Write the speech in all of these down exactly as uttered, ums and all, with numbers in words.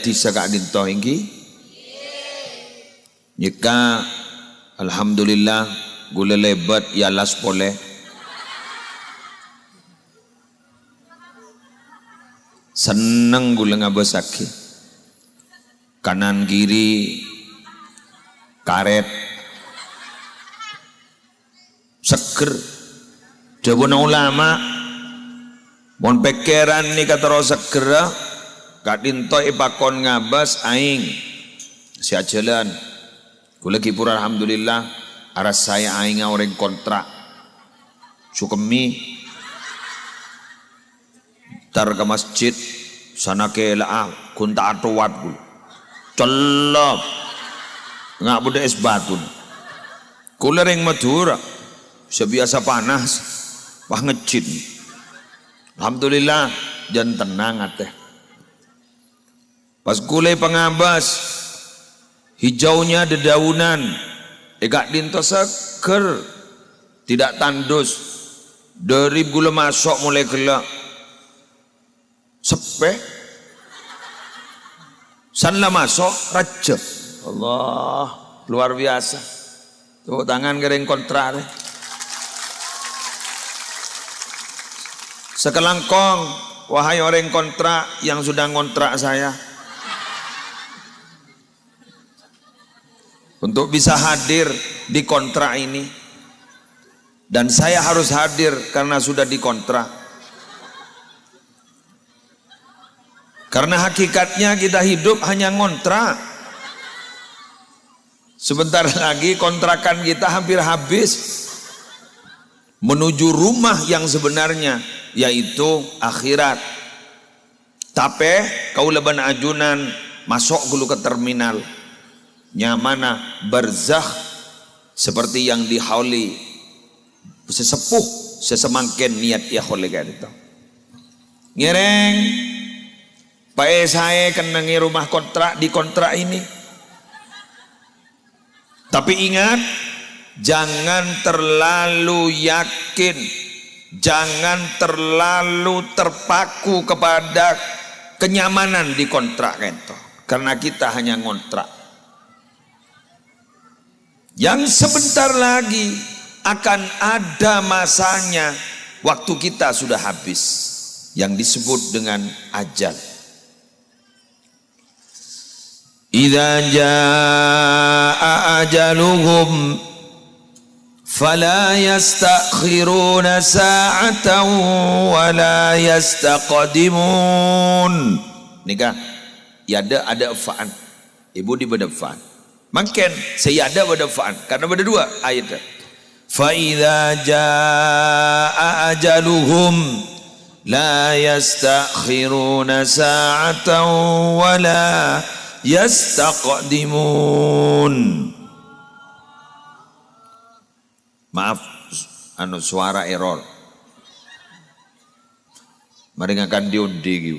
dhisa ka'dhinto, èngghi? Nyèka, alhamdulillah, ghulâ lèbât èalas polè. Senneng ghulâ ngabâssaghi. Kanan kiri karèt. Seger. Dhâbuna ulama, "Mon pèkkèran nèka terro seggerrâ, ka'dhinto èpakon ngabâs aèng sè ajhâlân." Ghulâ ghi' pura, alhamdulillah, arassa aèngnga orèng kontra'. Sukemmi. Entar ka masjid, sana kèla'a, ghun ta' atowat ghulâ. Cellep. Nga' bâdâ ès batuna. Ghulâ rèng Madhurâ, sè biyasa panas, pas ngejjhit. Alhamdulillah, jân tennang atè. Pas ghulâ èpangabâs, hijaunya dedaunan, è ka'dhinto seger, tidak tandus. Dhâri ghulâ maso' molaè ghellâ'. Seppè. San la maso', rajâ. Allah, luar biasa. Tepuk tangan ka rèng kontra' rè. Sakalangkong, wahai orèng kontra' yang sudah ngontrak saya. Untuk bisa hadir di kontra' ini. Dan saya harus hadir karena sudah dikontrak. Karena hakikatnya kita hidup hanya ngontrak. Sebentar lagi kontrakan kita hampir habis menuju rumah yang sebenarnya, yaitu akhirat. Tapè kaulâ bân ajunan maso' ghâllu ka terminal. Nyamana barzakh seperti yang dihauli sesepuh sè samangkèn niat èhauli ka'dhinto. Ngèrèng, paè-saè kennengngè rumah kontra' di kontra' ini. Tapi ingat, jangan terlalu yakin, jangan terlalu terpaku kepada kenyamanan di kontra' kento. Karena kita hanya ngontrak. Yang sebentar lagi akan ada masanya waktu kita sudah habis, yang disebut dengan ajal. Idza jaa ajaluhum fala yasta'khiruna sa'atan wa la yastaqdimun. Nèka, yâ adâ', adâ' fa'an. Ibu di bâdâ fa'an. Mangkèn, sè yâ adâ' bâdâ fa'an. Karena bâdâ dua ayat. Fa idza jaa ajaluhum la yasta'khiruna sa'atan wa la yastaqdimun. Maaf, anu, suara error. Marè ngakan di-ondi ghi.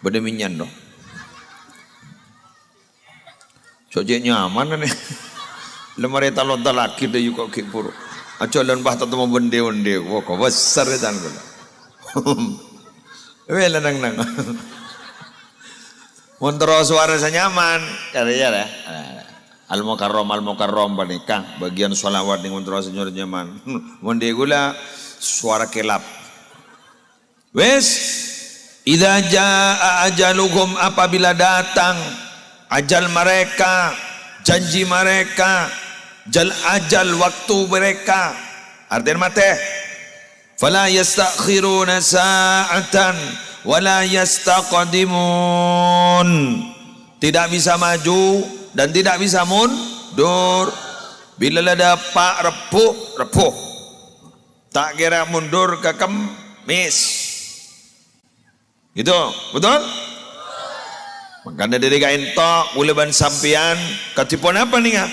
Bâdâ mènyan, no? Cocè' nyaman, nè. Lè marè talon-talaghi dâ' yu kok ghi' pur. Aja lon pas tatemmo bân di-ondi. Wah, kok besar ya, tan, kula. Weh, lenang-nang. Mon terro suara sè nyaman, ya, ya, ya. Al-Mukarram, Al-Mukarram panèka bâgiyân shalawat nèng mon terro sè nyaman. Mon di' ghulâ suara kelap. Wes, idza jaa ajaluhum, apabila datang ajal mereka, janji mereka, jal-, ajal waktu mereka, artèna matè. Fala yasta'khiruna sa'atan wa la yastaqdimun. Tidak bisa maju dan tidak bisa mundur. Bilâ la dâpa' Rebbhu, Rebbhu. Ta' kèra mundur ka Kemmès. Gitu, betul? Mangkana dâri ka'dinto, kaulâ bân sampèyan, kadhi ponapa nènga?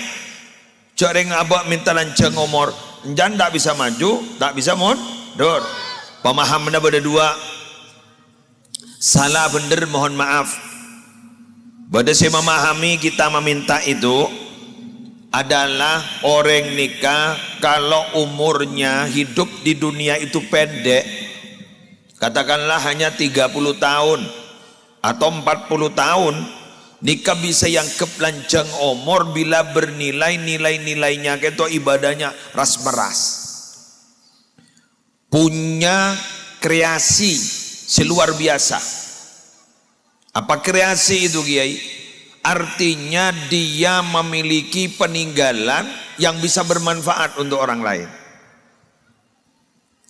Jhâ' rèng abâ' mènta lanjhâng omor, èncan ta' bisa maju, ta' bisa mundur. Pemahamanna bâdâ dua. Sala bhendher, mohon maaf. Bâdâ sè memahami kita meminta itu adalah orèng nèka kalau umurnya hidup di dunia itu pendek, katakanlah hanya tiga puluh tahun, atau empat puluh tahun, nèka bisa èangghep lanjhâng omor bilâ bernilai nilai-nilainya kento ibadahnya ras-meras. Punya kreasi sè luar biasa. Apa kreasi itu, Kiai? Artinya dia memiliki peninggalan yang bisa bermanfaat untuk orang lain.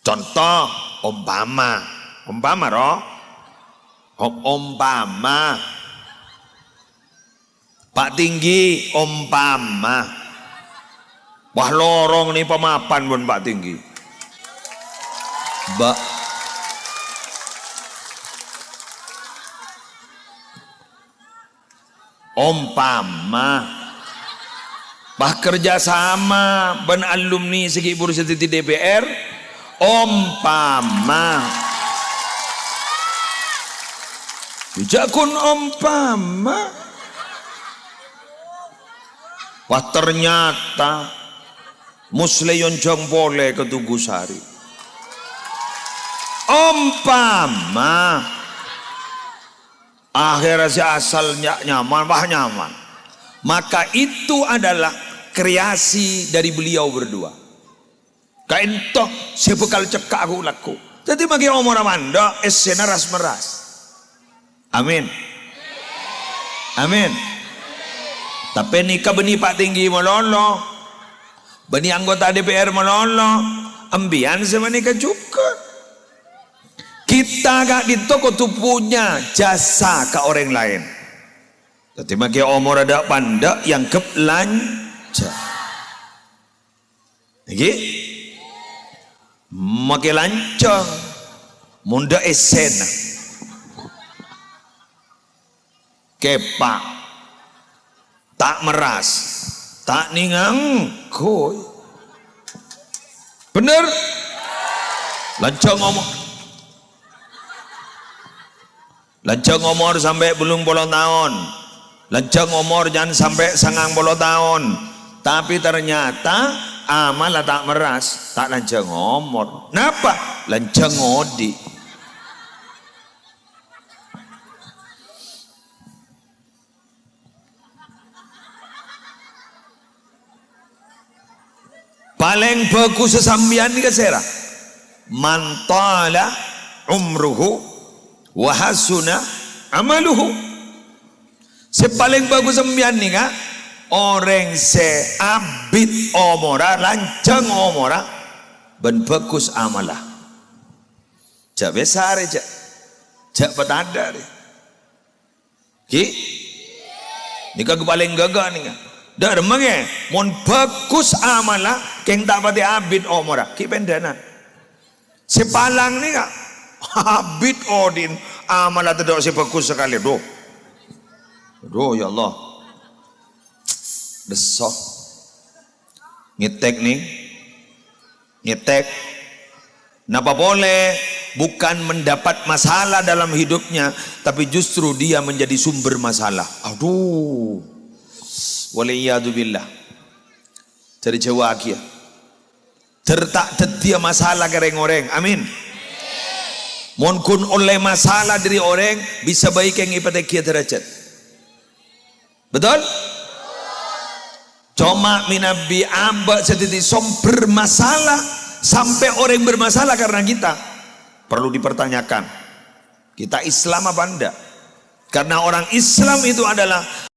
Contoh, ompama. Ompama, ro? Om-, ompama. Pak Tinggi, ompama. Wah, lorong nè pamapan pon Pak Tinggi. Ba-, ompama. Pas kerja sama bân alumni sè ghi' bhuru sè dhâddhi D P R, ompama. Jhâ' ghun ompama. Wah, ternyata Musleh èonjhâng polè ka Tugu Sari. Ompama. Akhèrra sè asal nya-, nyaman, wah, nyaman. Maka itu adalah kreasi dari beliau berdua. Kaènto sè bhâkal cekka' ghu-lagghu. Dhâddhi maghi omorra mandhâ', essèna ras-meras. Amin. Amin. Tapè nèka bânnè Pak Tinggi malolo. Bânnè anggota D P R malolo. Embiyan sè manèka jhughân. Kita ka'dinto kodhu punya jasa ka orèng laèn. Dhâddhi, maghi omorra dhâ'-pandhâ' èangghep lanjhâng. Ènggi? Maghi lanjhâng. Mon dhâ' essèna. Kèpa'. Ta' merras, ta' nèngang, ghu-, bhender? Lanjhâng omo-, lanjhâng omor sampè' bâllung polo taon, lanjhâng omor jhân sampè' sangang polo taon, tapè ternyata amalla ta' merras, ta' lanjhâng omor. Napa? Lanjhâng odi'. Palèng bhâghussa sampèyan nèka sèra? "Man tala umruhu wa hasuna amaluhu." Sè palèng bhâghus sampèyan nèka orèng sè abit omorra, lanjhâng omorra, bân bhâghus amalla. Jhâ' bhâsa rè, jhâ'. Jhâ' patadhâ' rè. Ghi? Nèka ghu palèng ghâgâ nèka. Dhâ' remma, ghi? Mon bhâghus amalla, kèng ta' patè abit omorra, ghi pendhânan. Sè palang nèka, abit odi'na, amalla tadhâ' sè bhâghus sakalè. Duh. Duh, ya Allah. Dhesso. Ngètèk, nè. Ngètèk. Napa polè? Bukan mendapat masalah dalam hidupnya, tapi justru dia menjadi sumber masalah. Aduh. Wal'iyadzubillah. Jhâ' rèjhâuwâghiyâ. Dhâr ta' dhâddhiyâ masalah ka rèng-orèng. Amin. Mon ghun ollè masalah dhâri orèng, bisa bhâi kèng èpatènggiyâ dârâjhât. Betul? Coma mènabi abâ' sè dhâddhi sumber masalah, sampè' orèng bermasalah karena kita. Perlu dipertanyakan. Kita Islam apa enggak? Karena orang Islam itu adalah